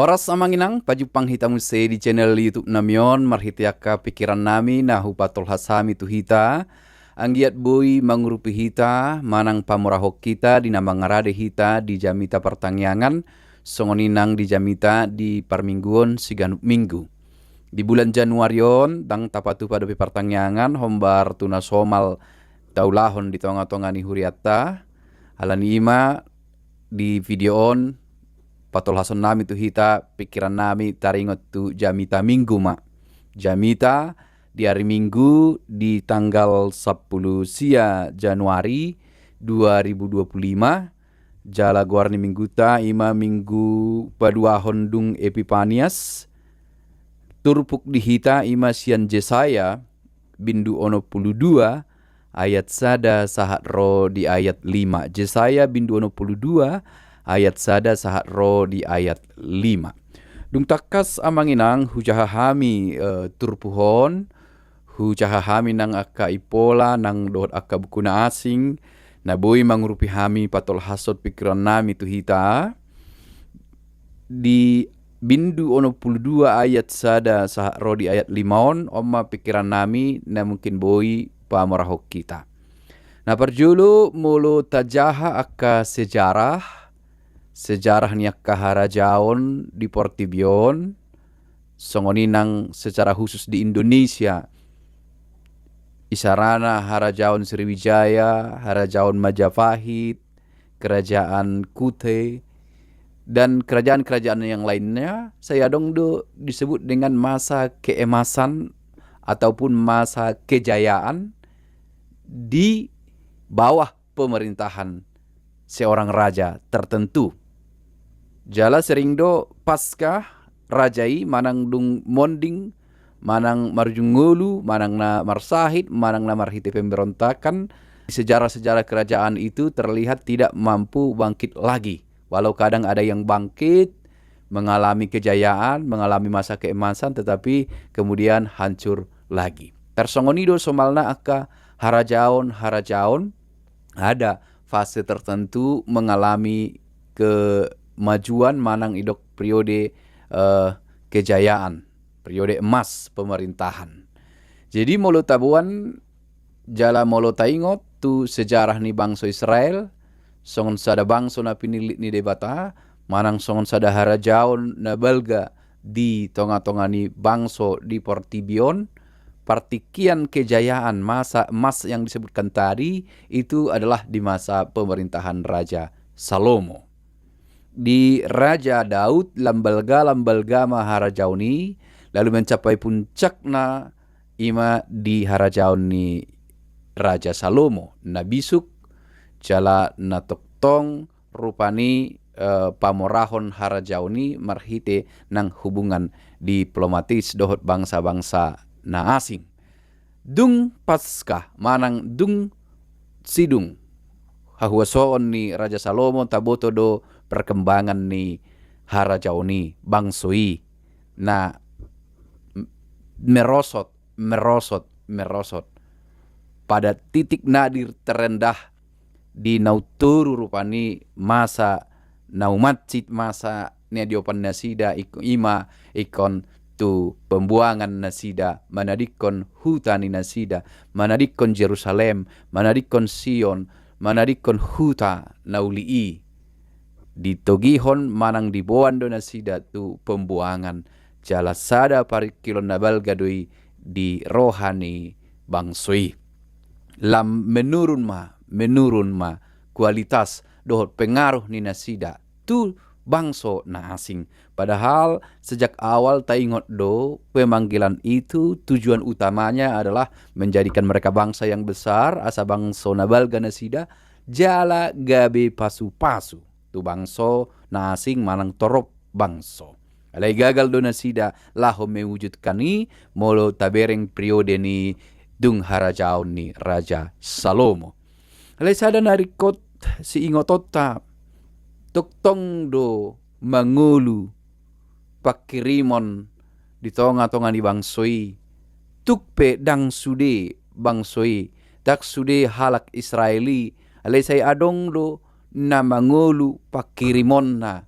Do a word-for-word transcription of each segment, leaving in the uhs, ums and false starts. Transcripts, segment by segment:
Horas amang inang, pajumpang hita muse di channel YouTube nami on, marhite angka pikiran nami na hupatolhas hami tu hita, anggiat boi mangurupi hita manang pamurahon hita di na mangarade hita di jamita partangiangan, songon i nang di jamita di parmingguon siganup minggu. Di bulan Januari on ndang tapatupa dope partangiangan hombar tu na somal taulahon di tonga-tonga ni hurianta. Alani i ma di video on patolhason nami tu hita pikiran nami taringot tu jamita minggu ma. Jamita di ari minggu di tanggal sampulu sia Januari dua ribu dua pulu lima, jala goar ni mingguta i ma minggu paduahon dung Epipanias. Turpuk di hita i ma sian Jesaya bindu onom pulu dua ayat sada sahat ro di ayat lima. Jesaya bindu onom pulu dua ayat sada sahat ro di ayat lima. Dung tangkas amang inang hujaha hami, eh, turpuk on, hujaha hami nang angka impola nang dohot angka buku na asing na boi mangurupi hami patolhashon pikiran nami tu hita. Di bindu onom pulu dua ayat sada sahat ro di ayat lima on, on ma pikiran nami na mungkin boi pamurahon hita. Na parjolo molo tajaha angka sejarah, sejarah ni angka harajaon di portibi on, songon i nang secara khusus di Indonesia, isarana harajaon Sriwijaya, harajaon Majapahit, kerajaan Kutai, dan kerajaan-kerajaan yang lainnya, sai adong do disebut dengan masa keemasan ataupun masa kejayaan di bawah pemerintahan seorang raja tertentu. Jala sering do pasca raja i manang dung monding, manang marujung ngolu, manang na marsahit, manang na marhite pemberontakan, sejarah-sejarah kerajaan itu terlihat tidak mampu bangkit lagi. Walau kadang ada yang bangkit, mengalami kejayaan, mengalami masa keemasan, tetapi kemudian hancur lagi. Tarsongon i do somalna angka harajaon-harajaon, ada fase tertentu mengalami kemajuan manang idok periode, eh, kejayaan, periode emas pemerintahan. Jadi molo taboan jala molo taingot tu sejarah ni bangso Israel, songon sada bangso na pinillit ni Debata, manang songon sada harajaon na balga di tonga-tonga ni bangso di portibi on, partingkian kejayaan masa emas yang disebutkan tadi itu adalah di masa pemerintahan Raja Salomo. Di Raja Daud lam balga, lam balga ma harajaon i, lalu mencapai puncakna i ma di harajaon ni Raja Salomo, na bisuk jala na tongtong rupani, eh, pamorahon harajaon i marhite nang hubungan diplomatis dohot bangsa-bangsa na asing. Dung Paskah manang dung sidung hahuasoon ni Raja Salomo, taboto do perkembangan ni harajaon i, bangso i na m-, merosot, merosot, merosot pada titik nadir terendah di na umtoru rupani masa na umansit, masa na diopan nasida, ik-, i ma ingkon tu pembuangan nasida, manadingkon huta ni nasida, manadingkon Jerusalem, manadingkon Sion, manadingkon huta na uli i. Ditogihon manang diboan do nasida tu pembuangan, jala sada paringkilon na balga do i di roha ni bangso i. Lam menurun ma, menurun ma kualitas dohot pengaruh ni nasida tu bangso na asing. Padahal sejak awal taingot do, pemanggilan itu tujuan utamanya adalah menjadikan mereka bangsa yang besar, asa bangso na balga nasida, jala gabe pasu-pasu tu bangso na asing manang torop bangso. Alai gagal do nasida laho mewujudkan i, molo tabereng periode ni dung harajaon ni Raja Salomo. Alai sada na ringkot siingotonta, tongtong do mangolu pangkirimon di tonga-tonga ni bangso i. Tung pe ndang sude bangso i, ndang sude halak Israel i, alai sai adong do na mangolu pangkirimonna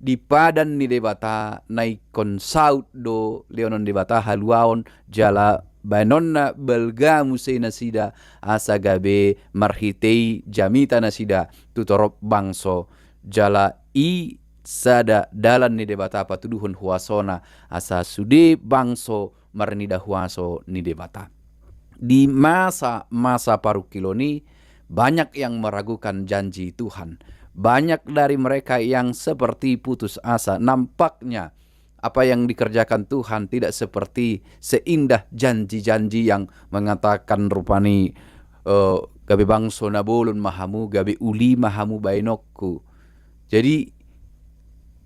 di padan ni Debata na ingkon saut do lehonon Debata haluaon jala baenonna balga muse nasida asa gabe marhitei jamita nasida tu torop bangso jala i sada dalan ni Debata patuduhon huasona asa sude bangso marnida huaso ni Debata. Di masa-masa parungkilon i banyak yang meragukan janji Tuhan. Banyak dari mereka yang seperti putus asa. Nampaknya apa yang dikerjakan Tuhan tidak seperti seindah janji-janji yang mengatakan rupani eh, gabe bangso na bolon ma hamu, gabe uli ma hamu baenonku. Jadi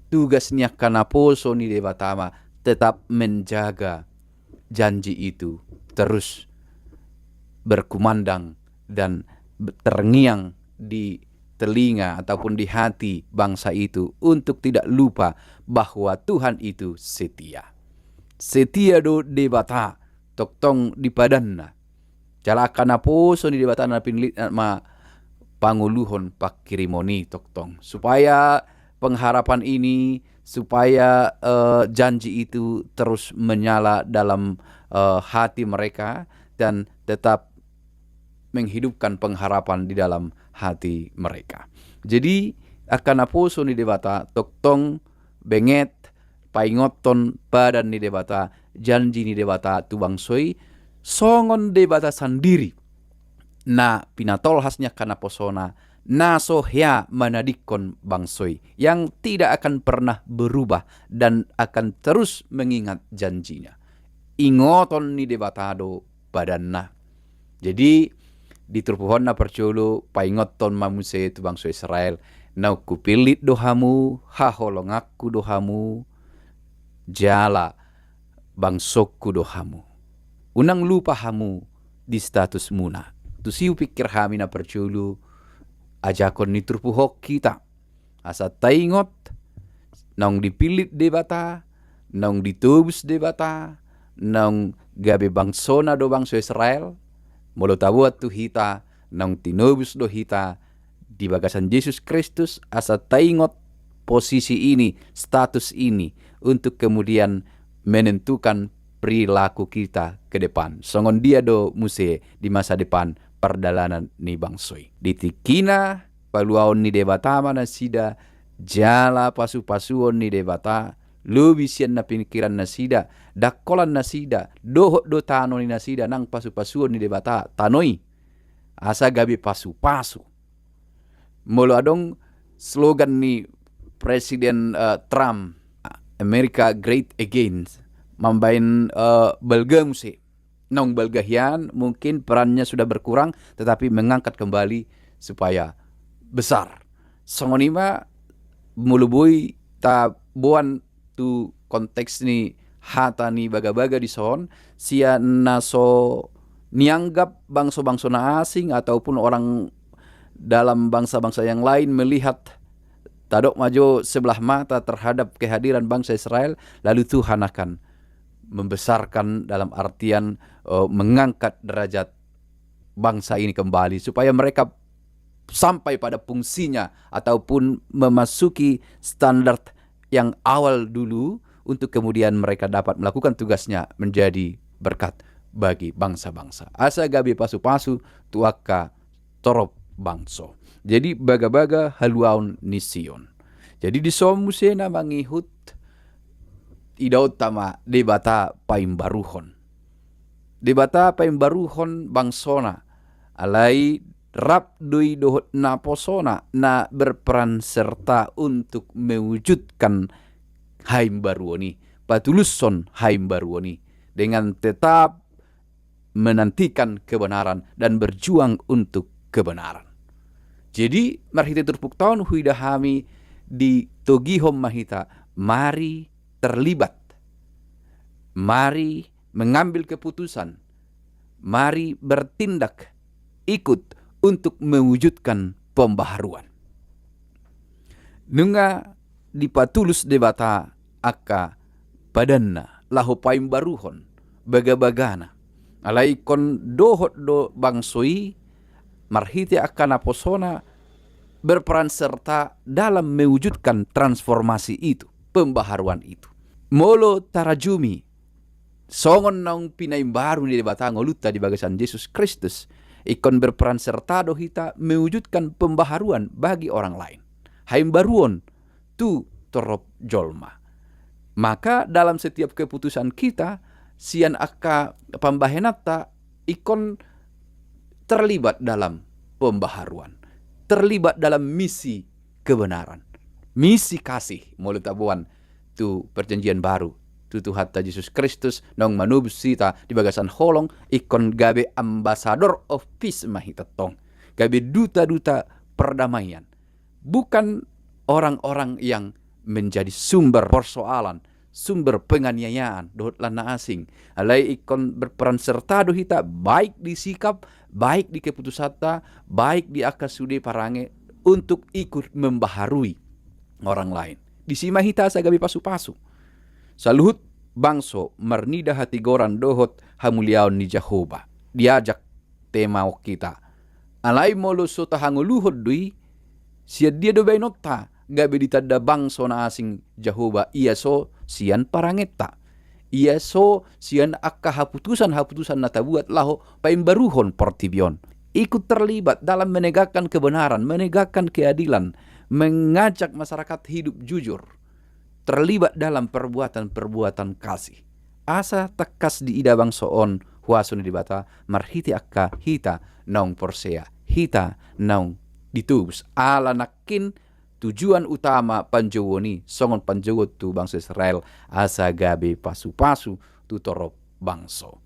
tugas ni angka naposo ni Debata ma tetap menjaga janji itu terus berkumandang dan terngiang di telinga ataupun di hati bangsa itu untuk tidak lupa bahwa Tuhan itu setia. Setia do Debata tongtong di padanna. Jala angka naposo ni Debata na pinillit ma pangoluhon pangkirimon i tongtong supaya pengharapan ini, supaya eh, janji itu terus menyala dalam eh, hati mereka dan tetap menghidupkan pengharapan di dalam hati mereka. Jadi angka naposo ni Debata tongtong benget paingothon padan ni Debata, janji ni Debata tu bangso i, songon Debata sandiri na pinatolhas ni angka naposona, na so hea manadingkon bangso i, yang tidak akan pernah berubah dan akan terus mengingat janjinya. Ingoton ni Debata do padanna. Jadi di turpuk on na parjolo paingothon ma muse tu bangso Israel, naung hupillit do hamu, haholonganku do hamu, jala bangsongku do hamu. Unang lupa hamu di statusmuna. Tusi hupingkir hami na parjolo ajakan ni turpuk on hita. Asa taingot naung dipillit Debata, naung ditobus Debata, naung gabe bangsona do bangso Israel. Molo taboan tu hita naung tinobus do hita di bagasan Jesus Kristus, asa taingot posisi ini, status ini untuk kemudian menentukan perilaku kita ke depan. Songon dia do muse di masa depan pardalanan ni bangso i. Di tingkina paluaon ni Debata ma nasida jala pasupasuon ni Debata, lobi sian na pingkiran nasida, dangkolan nasida, dohot do tano ni nasida nang pasupasuon ni Debata tano i. Asa gabe pasupasu. Molo adong slogan ni Presiden eh, Trump, America Great Again, mambaen eh, balga muse. Naung balga hian, mungkin perannya sudah berkurang, tetapi mengangkat kembali supaya besar. Songon i ma molo boi taboan tu konteks ni hata ni bagabaga dison, sian na so nianggap bangso-bangso na asing ataupun orang dalam bangsa-bangsa yang lain melihat, tadok ma jo sebelah mata terhadap kehadiran bangsa Israel, lalu Tuhan akan membesarkan dalam artian eh, mengangkat derajat bangsa ini kembali supaya mereka sampai pada fungsinya ataupun memasuki standar yang awal dulu untuk kemudian mereka dapat melakukan tugasnya menjadi berkat bagi bangsa-bangsa. Asa gabe pasupasu tu angka torop bangso. Jadi bagabaga haluaon ni Sion. Jadi dison muse na mangihut idaonta ma Debata paimbaruhon. Debata paimbaruhon bangsona, alai rap do i dohot naposona na berperan serta untuk mewujudkan haimbaruon i, patulushon haimbaruon i dengan tetap menantikan kebenaran dan berjuang untuk kebenaran. Jadi marhite turpukta on huida hami ditogihon ma hita, mari terlibat, mari mengambil keputusan, mari bertindak ikut untuk mewujudkan pembaharuan. Nunga dipatulus Debata angka padanna laho paimbaruhon bagabagana. Alai ingkon dohot do bangso i marhite angka naposona berperan serta dalam mewujudkan transformasi itu, pembaharuan itu. Molo tarajumi songon naung pinaimbaru ni Debata ngolunta di bagasan Jesus Kristus, ingkon berperan serta do hita mewujudkan pembaharuan bagi orang lain. Haimbaruon tu torop jolma. Maka dalam setiap keputusan kita, sian angka pambahenanta ingkon terlibat dalam pembaharuan, terlibat dalam misi kebenaran, misi kasih, molo taboan tu perjanjian baru, tu Tuhanta Jesus Kristus naung manobus hita di bagasan holong, ingkon gabe ambassador of peace ma hita tong, gabe duta-duta perdamaian. Bukan orang-orang yang menjadi sumber persoalan, sumber penganiayaan dohot lan na asing. Alai ingkon berperan serta do hita, baik di sikap, baik di keputusanta, baik di angka sude parange, untuk ikut membaharui orang lain. Disi ma hita asa gabe pasu-pasu. Saluhut bangso marnida hatigoran dohot hamuliaon ni Jahowa. Diajak tema on hita. Alai molo so tahangoluhon do i, sian dia do baenonta gabe ditanda bangso na asing Jahowa, ia so sian parangenta, ia so sian angka haputusan-haputusan na tabuat laho paimbaruhon portibi on. Ikut terlibat dalam menegakkan kebenaran, menegakkan keadilan, mengajak masyarakat hidup jujur, terlibat dalam perbuatan-perbuatan kasih. Asa tangkas diida bangso on huaso ni Debata marhite angka hita naung porsea, hita naung ditobus. Ala nangkin tujuan utama panjouon i songon panjouon tu bangso Israel, asa gabe pasu-pasu tu torop bangso.